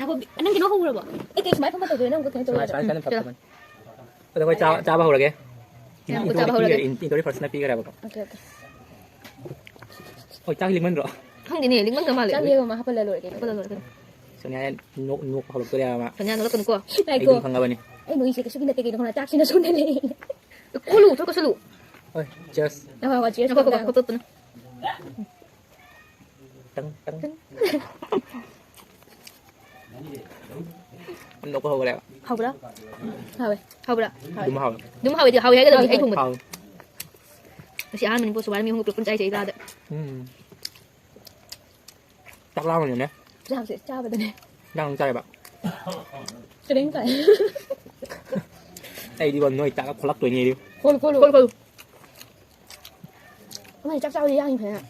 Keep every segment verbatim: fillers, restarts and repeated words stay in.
Hobby, ꯅꯪ ꯀꯩꯅꯣ ꯍꯧꯔꯕꯣ? ꯑꯩ ꯀꯩ ꯁꯨꯃꯥꯏꯅ ꯐꯝꯕ ꯇꯧꯗꯣꯏꯅꯣ? ꯅꯪ ꯀꯩꯅꯣ ꯁꯨꯃꯥꯏꯅ, ꯇꯧꯔꯣꯏꯗ꯭ꯔꯣ? ꯁꯨꯃꯥꯏꯅ ꯐꯝꯕ ꯇꯧꯕꯅꯤ꯫ ꯑꯗꯣ ꯑꯩꯈꯣꯏ ꯆꯥꯕ, ꯆꯥꯕ ꯍꯧꯔꯒꯦ꯫ ꯆꯥꯕ ꯍꯧꯔꯒꯦ꯫ ꯏꯟ-, ꯏꯟꯇ꯭ꯔꯣꯗꯤ ꯐꯥꯔꯁꯅ ꯄꯤꯈ꯭ꯔꯦꯕꯀꯣ꯫ Okay, okay. ꯍꯣꯏ, ꯆꯥꯛ ꯂꯤꯛꯃꯟꯗ꯭ꯔꯣ? ꯈꯪꯗꯦꯅꯦ, ꯂꯤꯛꯃꯟꯗ ꯃꯥꯜꯂꯦ꯫ ꯆꯥꯛ ꯂꯤꯛꯑꯒ ꯑꯃ ꯍꯥꯞꯄꯜꯂ ꯂꯣꯏꯔꯦ ꯀꯩꯅꯣ꯫ ꯍꯥꯄꯜꯂ ꯂꯣꯏꯔꯦ ꯀꯩꯅꯣ꯫ ꯁꯣꯅꯤꯌꯥ ꯅꯣꯛ-, ꯅꯣꯛꯄ ꯍꯧꯔꯛꯇꯣꯔꯦ ꯃꯥ꯫ ꯁꯣꯅꯤꯌꯥ ꯅꯣꯛꯂꯛꯀꯅꯨꯀꯣ꯫ ꯑꯩ ꯉꯥꯏꯈꯣ꯫ ꯑꯗꯨꯝ ꯈꯪꯉꯕꯅꯤ꯫ ꯑꯩ ꯅꯣꯛꯏꯁꯦ ꯀꯩꯁꯨꯒꯤ ꯅꯠꯇꯦ, ꯀꯩꯅꯣ ꯈꯪꯕ꯭ꯔꯥ? ꯆꯥꯛꯁꯤꯅ ꯁꯣꯝꯗ ꯂꯩ꯫ ꯈꯣꯠꯂꯨ, ꯊꯣꯛ ꯀꯁꯜꯂꯨ꯫ ꯍꯣꯏ, cheers꯫ ꯉꯥꯏꯈꯣ, ꯉꯥꯏꯈꯣ, cheers ꯉꯥꯏꯈꯣ, ꯇꯧꯗ꯫ ꯉꯥꯏꯈꯣ, ꯈꯣꯠꯄꯅ꯫ ꯇꯪ, ꯇꯪ꯫ ꯅꯣꯛꯄ ꯍꯧꯒ꯭ꯔꯦꯕ꯫ ꯍꯥꯎꯕ꯭ꯔꯥ? ꯍꯥꯎꯋꯦ꯫ ꯍꯥꯎꯕ꯭ꯔꯥ? ꯑꯗꯨꯝ ꯍꯥꯎꯋꯦ꯫ ꯑꯗꯨꯝ ꯍꯥꯎꯋꯦꯗꯤ ꯍꯥꯎꯋꯦ ꯍꯥꯏꯒꯗꯕꯅꯤ, ꯍꯥꯎꯋꯦ, ꯑꯩ ꯊꯣꯡꯕꯗ꯫ ꯍꯥꯎꯋꯦ꯫ ꯉꯁꯤ ꯑꯍꯥꯟꯕꯅꯤꯀꯣ, ꯁꯨꯕꯥꯅ ꯃꯤ ꯑꯍꯨꯝꯒ ꯄꯨꯂꯞ ꯄꯨꯟ ꯆꯥꯏꯁꯦ ꯑꯩ ꯆꯥꯗ꯫ ꯎꯝ꯫ ꯆꯥꯛ ꯂꯥꯝꯃꯅꯤꯅꯦ꯫ ꯆꯥꯛꯁꯦ ꯆꯥꯕꯗꯅꯦ꯫ ꯅꯪ ꯆꯥꯏꯕ? ꯀꯔꯤꯝ ꯆꯥꯏ꯫ ꯑꯩꯗꯤꯕ ꯅꯣꯏ ꯆꯥꯛꯀ ꯈꯣꯠꯂꯛꯇꯣꯏꯅꯦ ꯑꯩꯗꯤ꯫ ꯈꯣꯠꯂꯨ, ꯈꯣꯠꯂꯨ꯫ ꯈꯣꯠꯂꯨ, ꯈꯣꯠꯂꯨ꯫ ꯑꯃꯗꯤ ꯆꯥꯛ ꯆꯥꯕꯗꯤ ꯌꯥꯡꯉꯤ ꯐꯖꯅ꯫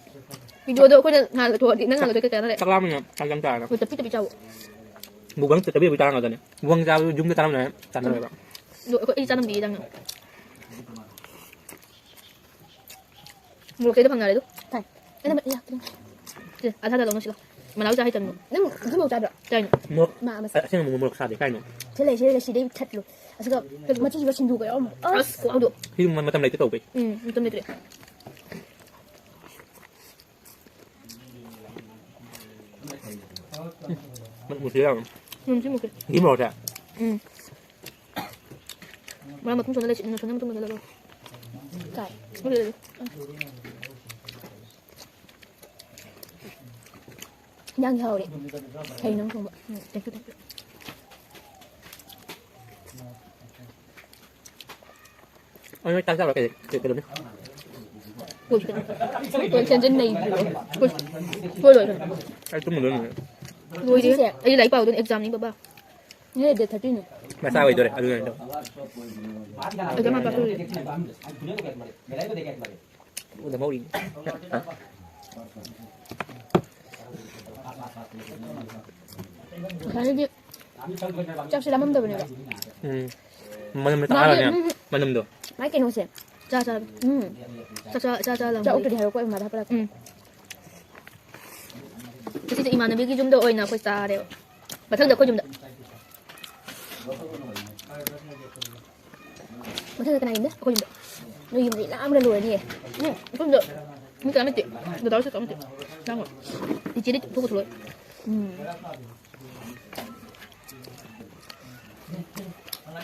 ꯚꯤꯗꯤꯑꯣꯗꯣ ꯑꯩꯈꯣꯏꯅ ꯅꯍꯥꯟ ꯂꯣꯏꯊꯣꯛꯑꯗꯤ, ꯅꯪ ꯅꯍꯥꯟ ꯂꯣꯏꯊꯣꯛꯑꯗꯤ ꯀꯩ ꯀꯥꯟꯅꯔꯦ? ꯆꯥꯛ ꯂꯥꯝꯃꯤꯅ ꯆꯥꯛ ꯌꯥꯝ ꯆꯥꯔꯦ꯫ ꯍꯣꯏ, ꯇꯞꯄꯤ ꯇꯞꯄꯤ ꯆꯥꯎ꯫ ꯃꯨꯛꯕꯥꯡ ꯇꯞꯄꯤ ꯇꯞꯄꯤ ꯆꯥꯔꯝꯒꯗꯕꯅꯦ꯫ ꯃꯨꯛꯕꯥꯡ ꯆꯥꯕꯗꯨ ꯌꯨꯝꯗ ꯆꯥꯔꯝꯗꯥꯏ ꯆꯥꯟꯅꯔꯣꯏꯕ꯫ ꯑꯗꯣ ꯑꯩꯈꯣꯏ, ꯑꯩ ꯆꯥꯔꯝꯗꯦ ꯍꯤꯗꯥꯛꯅ꯫ ꯃꯣꯔꯣꯛ ꯇꯩꯗ ꯐꯪꯅꯔꯦ ꯑꯗꯨ꯫ ꯐꯩ꯫ ꯑꯩꯅ ꯃ-, ꯌꯥꯛꯇ꯭ꯔꯦ꯫ ꯁꯦ, ꯑꯊꯥꯗ ꯂꯧꯅꯁꯤ ꯂꯥꯎ꯫ ꯃꯅꯥꯎ ꯆꯥ ꯍꯩꯇꯕꯅꯤ꯫ ꯅꯪ ꯑꯗꯨꯐꯥꯎ ꯆꯥꯗ꯭ꯔꯣ? ꯆꯥꯏꯅ꯫ ꯃꯣꯔꯣꯛ, ꯃꯥ ꯑꯃ ꯑ-, ꯑꯁꯦꯡꯕ ꯃꯣꯔꯣꯛ ꯁꯥꯗꯦ ꯀꯥꯏꯅꯣ? ꯁꯤ ꯂꯩ, ꯁꯤ ꯂꯩ, ꯁꯤꯗꯩ ꯊꯠꯂꯨ꯫ ꯑꯗꯨꯒ ꯃꯆꯤꯁꯤꯒ ꯁꯤꯡꯖꯨꯒ ꯌꯥꯎꯔꯝꯃꯣ꯫ ꯑꯁ, ꯈꯨꯍꯥꯎꯗꯣ꯫ ꯁꯤ ꯃ-, ꯃꯇꯝ ꯂꯩꯇꯦ ꯇꯧꯕꯩ꯫ ꯎꯝ, ꯃꯇꯝ ꯂꯩꯇ꯭ꯔꯦ꯫ ꯎꯝ, ꯃꯨꯁꯤ ꯌꯥꯝ꯫ ꯎꯝ, ꯁꯤ ꯃꯨꯁꯤ꯫ ꯁꯤ ꯃꯣꯔꯣꯛꯁꯦ? ꯎꯝ꯫ ꯃꯔꯛ ꯃꯇꯨꯡ ꯆꯠꯂ ꯂꯩꯁꯤ, ꯅꯨꯡꯁꯥ ꯃꯇꯨꯡ ꯆꯠꯂ ꯂꯩ꯫ ꯀꯥꯏ? ꯍꯧꯖꯤꯛ ꯂꯩ꯫ ꯏꯟꯖꯥꯡꯗꯤ ꯍꯥꯎꯔꯦ꯫ ꯀꯩ ꯅꯪ ꯊꯣꯡꯕ? ꯎꯝ, thank you, thank you꯫ ꯑꯩ ꯆꯥꯛ ꯆꯥꯕ ꯀꯩ-, ꯀꯩ-, ꯀꯩꯗꯧꯅꯤ? ꯀꯣꯏ ꯆꯠꯀꯅꯤ꯫ ꯀꯣꯏ ꯆꯠꯀꯅꯤ ꯅꯩ꯫ ꯀꯣꯏ-, ꯀꯣꯏ ꯂꯣꯏ꯫ ꯑꯩ ꯇꯨꯝꯃꯨꯗꯣꯏꯅꯤ꯫ ꯂꯣꯏꯔꯦ꯫ ꯉꯁꯤꯁꯦ꯫ ꯑꯩ ꯂꯥꯏꯔꯤꯛ ꯄꯥꯎꯗꯣꯏꯅꯤ, examꯅꯤ ꯕꯕꯥ꯫ ꯉꯁꯤ date thirty ꯅꯤ꯫ ꯃꯆꯥ ꯑꯣꯏꯗꯣꯏꯔꯦ, ꯑꯗꯨꯅ ꯑꯩꯗꯣ꯫ Exam ꯍꯥꯞꯄ ꯊꯣꯛꯏ꯫ ꯎꯗ ꯃꯧꯔꯤꯅꯤ꯫ ꯉꯁꯥꯏꯒꯤ ꯆꯥꯛꯁꯦ ꯂꯥꯝꯃꯝꯗꯕꯅꯦꯕ꯫ ꯎꯝ꯫ ꯃꯅꯝ ꯃꯥꯗꯤ, ꯇꯥꯔꯅꯦ꯫ ꯎꯝ꯫ ꯃꯅꯝꯗꯣ꯫ ꯃꯥꯏ ꯀꯩꯅꯣꯁꯦ꯫ ꯆꯥ ꯆꯥ꯫ ꯎꯝ꯫ ꯆꯥꯛ ꯆꯥ, ꯆꯥ ꯆꯥ ꯂꯥꯎ꯫ ꯆꯥꯛ ꯑꯣꯛꯇꯗꯤ ꯍꯥꯏꯔꯛꯄ ꯑꯩ ꯃꯥꯗ ꯍꯥꯞꯄ ꯂꯥꯛꯀꯦ꯫ ꯎꯝ꯫ ꯉꯁꯤꯁꯦ ꯏꯃꯥꯟꯅꯕꯤꯒꯤ ꯌꯨꯝꯗ ꯑꯣꯏꯅ ꯑꯩꯈꯣꯏ ꯆꯥꯔꯦꯕ꯫ ꯃꯊꯪꯗ ꯑꯩꯈꯣꯏ ꯌꯨꯝꯗ꯫ ꯃꯊꯪꯗ ꯀꯅꯥ ꯌꯨꯝꯗ? ꯑꯩꯈꯣꯏ ꯌꯨꯝꯗ꯫ ꯅꯣꯏ ꯌꯨꯝꯗꯤ ꯂꯥꯝꯕꯅ ꯂꯣꯏꯔꯅꯤꯌꯦ꯫ ꯎꯝ, ꯑꯩꯈꯣꯏ ꯌꯨꯝꯗ ꯃꯤ ꯀꯅꯥꯝ ꯂꯩꯇꯦ꯫ ꯗꯗꯥ ꯍꯣꯏꯁꯨ ꯀꯅꯥꯝ ꯂꯩꯇꯦ꯫ ꯂꯥꯡꯉꯣꯏ꯫ ꯏꯆꯦꯗꯤ ꯊꯣꯛꯄ ꯊꯣꯛꯂꯛꯑꯣꯏ꯫ ꯎꯝ꯫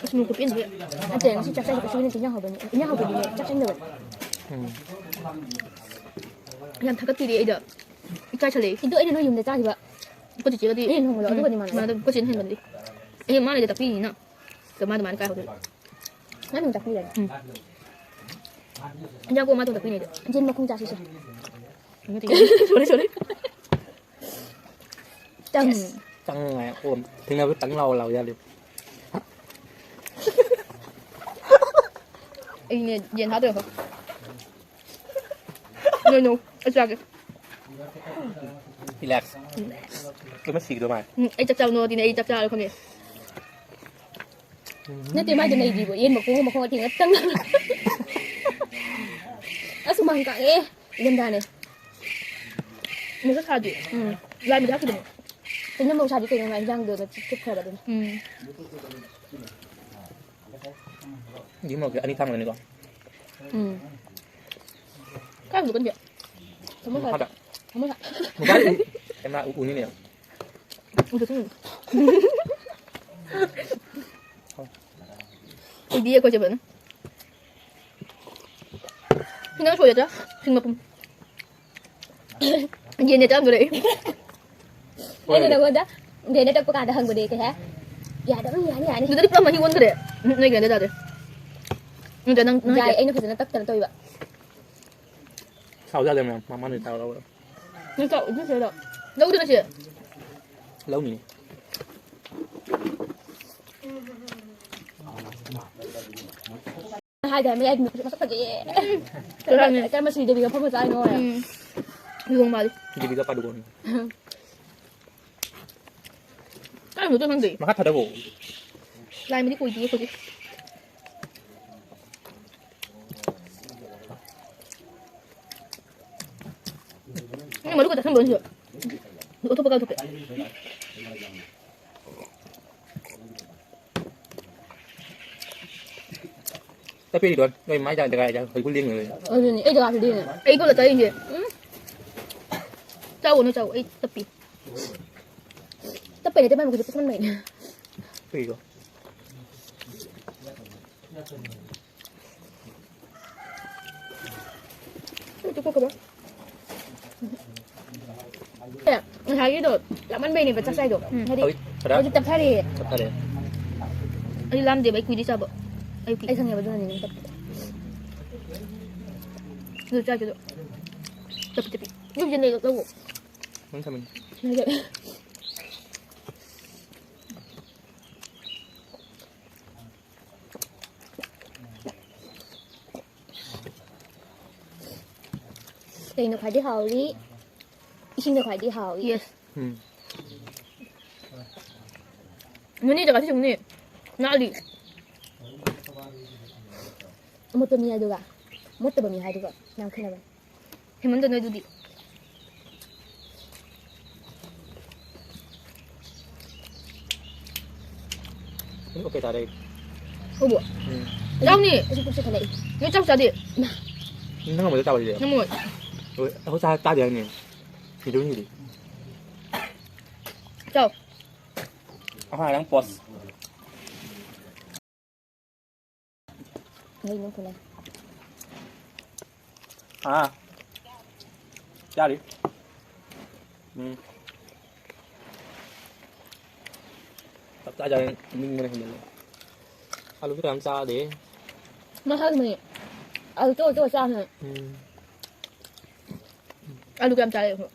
ꯑꯁ, ꯃꯣꯔꯣꯛ ꯈꯨꯄꯦꯟꯁꯤꯗꯤ꯫ ꯅꯠꯇꯦ, ꯉꯁꯤ ꯆꯥꯛ ꯆꯥꯏꯁꯦ ꯀꯩꯁꯨ ꯅꯠꯇꯦ, ꯏꯟꯖꯥꯡ ꯍꯥꯎꯕꯩꯅꯦ꯫ ꯏꯟꯖꯥꯡ ꯍꯥꯎꯕꯩꯅꯦ ꯆꯥꯛ ꯆꯥꯅꯤꯡꯗꯕ꯫ ꯎꯝ꯫ ꯌꯥꯝ ꯊꯥꯒꯠꯄꯤꯔꯦ ꯑꯩꯗꯣ꯫ ꯏꯀꯥꯏ ꯁꯜꯂꯛꯑꯦ꯫ ꯁꯤꯗꯣ ꯑꯩꯅ ꯅꯣꯏ ꯌꯨꯝꯗ ꯆꯥꯈꯤꯕ꯫ ꯑꯩꯈꯣꯏ ꯆꯤꯆꯦꯒꯗꯤ ꯏꯍꯦꯟ ꯍꯣꯡꯕꯗꯣ ꯎꯝ꯫ ꯑꯗꯨꯒꯗꯤ ꯃꯥꯟꯅꯗꯦ꯫ ꯃꯥꯟꯅꯗꯦ꯫ ꯑꯩꯈꯣꯏ ꯆꯦꯅ ꯍꯦꯟꯕꯅꯤ꯫ ꯑꯩ ꯃꯥꯅ ꯍꯦꯟꯅ ꯇꯥꯛꯄꯤꯔꯤꯅꯤꯅ꯫ ꯀꯃꯥꯏ ꯑꯗꯨꯃꯥꯏꯅ ꯀꯥꯏ ꯍꯧꯗꯣꯏꯅꯣ? ꯅꯪ ꯑꯗꯨꯝ ꯇꯥꯛꯄꯤꯔꯦ꯫ ꯎꯝ꯫ ꯏꯟꯖꯥꯡ ꯀꯣꯛ ꯃꯥ ꯊꯣꯡ ꯇꯥꯛꯄꯤꯅꯦ ꯑꯩꯗꯤ꯫ ꯌꯦꯟ ꯃꯈꯣꯡ ꯆꯥꯁꯤꯁꯦ꯫ ꯅꯠꯇꯦ꯫ ꯁꯣꯔꯤ, ꯁꯣꯔꯤ꯫ ꯇꯪ꯫ ꯇꯪ ꯍꯥꯏ꯫ ꯑꯣ, ꯊꯦꯡꯅꯕ ꯇꯪ ꯂꯥꯎ ꯂꯥꯎ ꯌꯥꯗꯦ꯫ ꯑꯩꯅꯦ ꯌꯦꯟ ꯍꯥꯠꯇꯣꯏ ꯑꯩꯈꯣꯏ꯫ No, no, ꯑꯩ ꯆꯥꯒꯦ꯫ Relax꯫ ꯀꯩꯝꯇ ꯁꯤꯒꯗꯧ ꯃꯥꯜꯂꯦ꯫ ꯎꯝ, ꯑꯩ ꯆꯥꯛ ꯆꯥꯕ ꯅꯣꯗꯤꯅꯦ, ꯑꯩ ꯆꯥꯛ ꯆꯥꯔꯣꯏ ꯈꯪꯉꯦ꯫ ꯅꯠꯇꯦ, ꯃꯥꯏꯗꯣ ꯅꯩꯗ꯭ꯔꯤꯕꯣ? ꯌꯦꯟ ꯃꯈꯣꯡ, ꯃꯈꯣꯡ ꯑꯇꯦꯡ ꯑꯇꯪ꯫ ꯑꯁ, ꯍꯨꯃꯥꯡ ꯀꯥꯡꯉꯦ꯫ ꯏꯪꯊꯝꯊꯥꯅꯦ꯫ ꯃꯁꯛ ꯁꯥꯗꯦ꯫ ꯎꯝ꯫ ꯂꯥꯏꯃꯗꯤ ꯍꯥꯞꯈꯤꯕꯅꯦ꯫ ꯏꯅꯝꯃ ꯁꯥꯗꯤ ꯀꯩꯅꯣ, ꯉꯥ ꯏꯟꯖꯥꯡꯗꯣ ꯆꯨꯞꯈ꯭ꯔꯕ ꯑꯗꯨꯝ꯫ ꯎꯝ꯫ ꯌꯦꯔꯨꯝ ꯃꯔꯨꯁꯦ ꯑꯅꯤ ꯊꯥꯡꯒꯅꯤꯀꯣ꯫ ꯎꯝ꯫ ꯀꯥꯏꯗꯅꯣ ꯀꯟꯒꯦ? ꯁꯃꯣꯁꯥ꯫ ꯃꯈꯥꯗ꯫ ꯁꯃꯣꯁꯥ꯫ ꯃꯈꯥꯗ ꯎ-, ꯀꯩꯅꯣ ꯎ-, ꯎꯅꯤꯅꯦ꯫ ꯎꯗꯁꯨ ꯎꯏ꯫ ꯎꯏꯗꯤꯌꯦ ꯑꯩꯈꯣꯏ ꯆꯦ ꯐꯖꯅ꯫ ꯁꯤ ꯅꯪ ꯁꯣꯏꯔꯗ꯭ꯔꯥ? ꯁꯤꯡ ꯃꯄꯨꯝ꯫ ꯌꯦꯟꯅꯦ ꯆꯥꯔꯝꯗꯣꯔꯦ ꯑꯩ꯫ ꯑꯩꯅ ꯅꯪꯉꯣꯟꯗ ꯌꯦꯟꯅꯦ ꯇꯛꯄ ꯀꯥꯟꯗ ꯍꯪꯕꯅꯦ ꯀꯩ ꯍꯥꯏ? ꯌꯥꯗꯕ ꯌꯥꯅꯤ, ꯌꯥꯅꯤ꯫ ꯑꯗꯨꯗꯗꯤ ꯄꯨꯔꯥ ꯃꯍꯤ ꯑꯣꯟꯈ꯭ꯔꯦ꯫ ꯎꯝ, ꯅꯣꯏ ꯒ꯭ꯔꯥꯏꯟꯗꯔ ꯇꯥꯗꯦ꯫ ꯅꯠꯇ꯭ꯔ ꯅꯪ, ꯅꯪ ꯌꯥꯏ, ꯍꯩꯇ꯭ꯔꯥ? ꯑꯩꯅ ꯐꯖꯅ ꯇꯛꯇꯅ ꯇꯧꯔꯤꯕ꯫ ꯁꯥꯎ ꯌꯥꯗꯦ ꯃꯌꯥꯝ, ꯃꯃꯥꯅ ꯇꯥꯎ ꯂꯧꯔ꯫ ꯅꯪ ꯆꯥꯎ, ꯑꯗꯨ ꯁꯤꯗ ꯂꯧꯗꯅ ꯁꯤ꯫ ꯂꯧꯅꯤꯅꯦ꯫ ꯍꯥꯏꯗꯥꯏ, ꯃꯌꯥꯏ ꯅꯨꯄꯤꯁꯦ ꯃꯁꯛ ꯐꯖꯩꯌꯦ꯫ ꯀꯔꯝꯕ, ꯀꯔꯝꯕ ꯁꯤꯗꯕꯤꯒ ꯐꯝꯃ ꯆꯥꯏꯅꯣ? ꯎꯝ꯫ ꯂꯨꯍꯣꯡ ꯃꯥꯜꯂꯤ꯫ ꯗꯦꯕꯤꯀꯥ ꯄꯥꯗꯨꯀꯣꯟ꯫ ꯀꯥꯏ ꯍꯨꯗꯣꯏ ꯈꯪꯗꯦ꯫ ꯃꯈꯥ ꯊꯥꯗꯧꯑꯣ꯫ ꯂꯥꯏꯃꯗꯤ ꯀꯣꯏꯗꯤꯌꯦ ꯑꯩꯈꯣꯏꯗꯤ꯫ ꯅꯪ ꯃꯔꯨ ꯈꯛꯇ ꯈꯪꯕ꯭ꯔꯣ ꯁꯤꯁꯨ? ꯑꯇꯣꯞꯄ ꯀꯥꯏ ꯊꯣꯛꯀꯦ? ꯇꯞꯄꯤꯔꯤꯗꯣ ꯅꯣꯏ ꯃꯥꯏ ꯇꯥꯗ ꯀꯥꯏꯗ ꯍꯩꯀꯨ ꯂꯦꯡꯉꯦ꯫ ꯑꯗꯨꯅꯤ ꯑꯩ ꯖꯒꯥꯁꯨ ꯂꯦꯡꯉꯦ꯫ ꯑꯩ ꯀꯣꯂ ꯆꯥꯔꯤꯁꯦ꯫ ꯎꯝ꯫ ꯆꯥꯎ ꯅꯣꯏ ꯆꯥꯎ ꯑꯩ ꯇꯞꯄꯤ꯫ ꯇꯞꯄꯩ ꯅꯠꯇꯦ ꯃꯥꯏ ꯃꯈꯨꯠꯁꯦ ꯄꯤꯛꯃꯟꯕꯩꯅꯦ꯫ ꯇꯞꯄꯤꯔꯤꯗꯣ꯫ ꯇꯨ ꯀꯣꯛꯀꯕ꯫ ꯑꯦ, ꯉꯁꯥꯏꯒꯤꯗꯣ ꯂꯥꯞꯃꯟꯕꯩꯅꯦꯕ ꯆꯥꯛ ꯆꯥꯏꯗꯣ꯫ ꯎꯝ꯫ ꯍꯥꯏꯗꯤ ꯍꯧꯖꯤꯛ ꯈꯔ ꯍꯧꯖꯤꯛ ꯇꯞꯊꯔꯦ꯫ ꯇꯞꯊꯔꯦ꯫ ꯑꯩ ꯂꯥꯝꯗꯦꯕ ꯑꯩ ꯀꯨꯏꯗꯤ ꯆꯥꯕ꯫ ꯑꯩ ꯀꯨꯏ- ꯑꯩ ꯈꯪꯉꯦꯕ ꯑꯗꯨꯅꯅꯦ ꯅꯪ ꯇꯞꯄꯤꯗꯣ꯫ ꯑꯗꯨ ꯆꯥꯛꯀꯤꯗꯣ꯫ ꯇꯞꯄꯤ ꯇꯞꯄꯤ꯫ ꯑꯗꯨꯝ ꯌꯦꯟꯅꯩ ꯂꯧ꯫ ꯅꯪ ꯊꯝꯃꯤꯅꯤ꯫ ꯂꯩꯔꯦ꯫ ꯀꯩꯅꯣ ꯈ꯭ꯋꯥꯏꯗꯩ ꯍꯥꯎꯔꯤ? ꯏꯁꯤꯡꯅ ꯈ꯭ꯋꯥꯏꯗꯩ ꯍꯥꯎꯔꯤ꯫ Yes꯫ ꯎꯝ꯫ ꯅꯣꯅꯦ ꯖꯒꯥꯁꯤ ꯆꯨꯝꯅꯤ꯫ ꯅꯥꯜꯂꯤ꯫ ꯑꯃꯣꯠꯄ ꯃꯤ ꯍꯥꯏꯗꯨꯒ ꯃꯣꯠꯇꯕ ꯃꯤ ꯍꯥꯏꯗꯨꯒ ꯌꯥꯝ ꯈꯦꯠꯅꯕꯅꯤ꯫ ꯍꯦꯃꯟꯇ ꯅꯣꯏꯗꯨꯗꯤ꯫ ꯑꯗꯨꯝ okay ꯇꯥꯔꯦ ꯑꯩ꯫ ꯎꯕꯣ? ꯎꯝ꯫ ꯆꯥꯎꯅꯤ꯫ ꯑꯩꯁꯨ ꯄꯨꯛꯁꯦ ꯊꯜꯂꯛꯏ꯫ ꯅꯣꯏ ꯆꯥꯛ ꯆꯥꯗꯦ꯫ ꯅꯪ ꯑꯃꯗ ꯆꯥꯎꯔꯤꯁꯦ꯫ ꯅꯃꯣꯏ꯫ ꯍꯣꯏ, ꯑꯩꯈꯣꯏ ꯆꯥ ꯆꯥꯗꯦ ꯍꯥꯏꯅꯦ꯫ ꯁꯤꯗꯧꯅꯤꯗꯤ꯫ ꯆꯥꯎ꯫ ꯑꯍꯥ, ꯅꯪ pause꯫ ꯂꯩ ꯅꯪ ꯈꯨꯂꯩ꯫ ꯑꯥ꯫ ꯆꯥꯔꯤ꯫ ꯎꯝ꯫ ꯆꯞ ꯆꯥꯖꯔꯦ, ꯅꯤꯡꯕꯅ ꯍꯦꯟꯃꯜꯂꯦ꯫ ꯑꯂꯨꯁꯨ ꯀꯌꯥꯝ ꯆꯥꯗꯦ꯫ ꯃꯁꯥꯒꯤꯅꯦ꯫ ꯑꯂꯨ ꯇꯣꯛꯑ ꯇꯣꯛꯑ ꯆꯥꯕꯅꯦ꯫ ꯎꯝ꯫ ꯑꯂꯨ ꯀꯌꯥꯝ ꯆꯥꯔꯦ ꯑꯩꯈꯣꯏ?